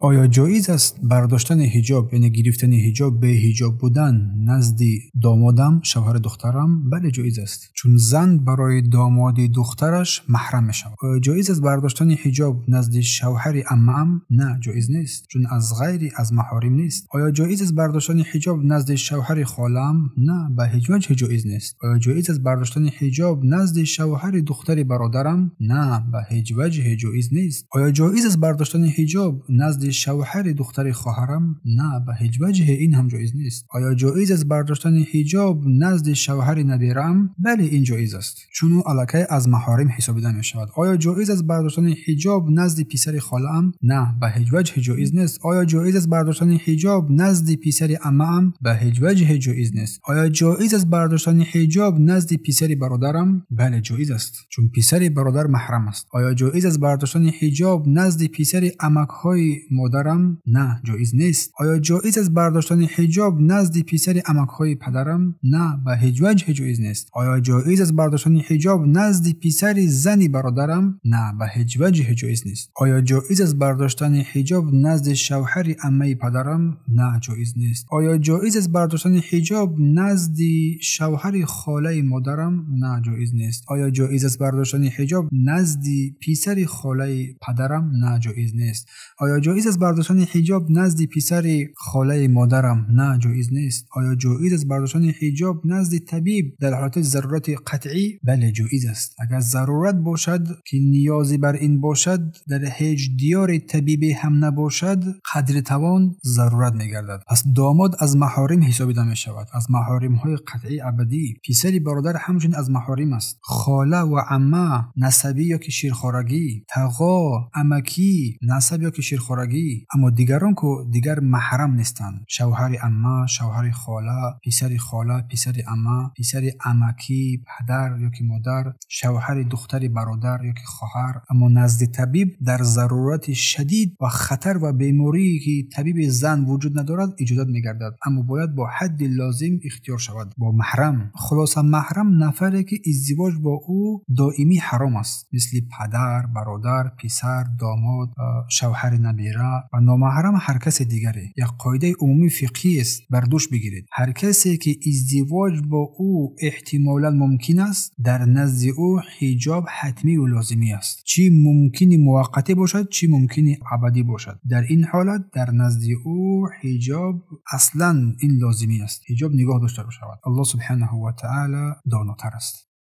Оё ҷоиз аст бардоштани ҳиҷоб, яъне гирифтани ҳиҷоб, беҳиҷоб будан назди домодам, шавҳари духтарам? Бале, ҷоиз аст, чун зан барои домоди духтараш маҳрам мешавад. Оё ҷоиз аст бардоштани ҳиҷоб назди шавҳари аммаам? На, ҷоиз нест, чун аз ғайри аз маҳорим нест. Оё ҷоиз аст бардоштани ҳиҷоб назди шавҳари холаам? На, ба ҳеҷ ваҷҳ ҷоиз нест. Оё ҷоиз аст бардоштани ҳиҷоб назди шавҳари духтари бародарам? На, ба ҳеҷ ваҷҳ ҷоиз нест. Оё ҷоиз аст бардоштани ҳиҷоб назди шавҳари духтари хоҳарам? На, ба ҳеҷ ваҷҳ ин ҳам ҷоиз нест. Оё ҷоиз аст бардоштани ҳиҷоб назди шавҳари набираам? Бале, ин ҷоиз аст, чун ӯ аллакай аз маҳорим ҳисобида мешавад. Оё ҷоиз аст бардоштани ҳиҷоб назди писари холаам? На, ба ҳеҷ ваҷҳ ҷоиз нест. Оё ҷоиз аст бардоштани ҳиҷоб назди писари аммаам? Ба ҳеҷ ваҷҳ ҷоиз нест. Оё ҷоиз аст бардоштани ҳиҷоб назди писари бародарам? Бале, ҷоиз аст, чун писари бародар маҳрам аст. Оё ҷоиз аст бардоштани ҳиҷоб назди писари амакҳои модарам? На, ҷоиз нест. Оё ҷоиз аст бардоштани ҳиҷоб назди писари амакҳои падарам? На, ба ҳеҷ ваҷҳ ҷоиз нест. Оё ҷоиз аст бардоштани ҳиҷоб назди писари зани бародарам? На, ба ҳеҷ ваҷҳ ҷоиз нест. Оё ҷоиз аст бардоштани ҳиҷоб назди шавҳари аммаи падарам? На, ҷоиз нест. Оё ҷоиз аст бардоштани ҳиҷоб назди шавҳари холаи модарам? На, ҷоиз нест. Оё ҷоиз аст бардоштани ҳиҷоб назди писари холаи падарам? На, ҷоиз нест. Оё ҷоиз аст бардоштани ҳиҷоб назди писари холаи модарам? На, ҷоиз нест. Оё ҷоиз аст бардоштани ҳиҷоб назди табиб дар ҳолати зарурати қатъӣ? Бале, ҷоиз аст. Агар зарурат бошад, ки ниёзе бар ин бошад, дар ҳеҷ диёри табибе ҳам набошад, қадри тавон зарурат мегардад. Пас домод аз маҳорим ҳисобида мешавад, аз маҳоримҳои қатъӣ абадӣ. Писари бародар ҳамчунин аз маҳорим аст. Хола ва амма, насабӣ ё ки ширхорагӣ, тағо, амакӣ, насаб ё ки ширхорагӣ. Аммо дигарон ку дигар маҳрам нестанд. Шавҳари амма, шавҳари хола, писари хола, писари амма, писари амакӣ, падар ё ки модар, шавҳари духтари бародар ё ки хоҳар. Аммо назди табиб дар зарурати шадид ва хатар ва беморие ки табиби зан вуҷуд надорад иҷозат мегардад, аммо бояд бо ҳадди лозим ихтиёр шавад, бо маҳрам. Хулоса, маҳрам нафаре ки издивоҷ бо ӯ доимӣ ҳаром аст, мисли падар, бародар, писар, домод, шавҳари набира. Ва номаҳрам ҳар касе дигаре. Як қоидаи умумии фиқҳӣ аст, бар дӯш бигиред. Ҳар касе ки издивоҷ бо ӯ эҳтимолан мумкин аст, дар назди ӯ ҳиҷоб ҳатмӣ ва лозимӣ аст, чӣ мумкини муваққатӣ бошад, чӣ мумкини абадӣ бошад. Дар ин ҳолат дар назди ӯ ҳиҷоб аслан ин лозимӣ аст, ҳиҷоб нигоҳ дошта шавад. Аллоҳ субҳанаҳу ва таъоло донотар аст.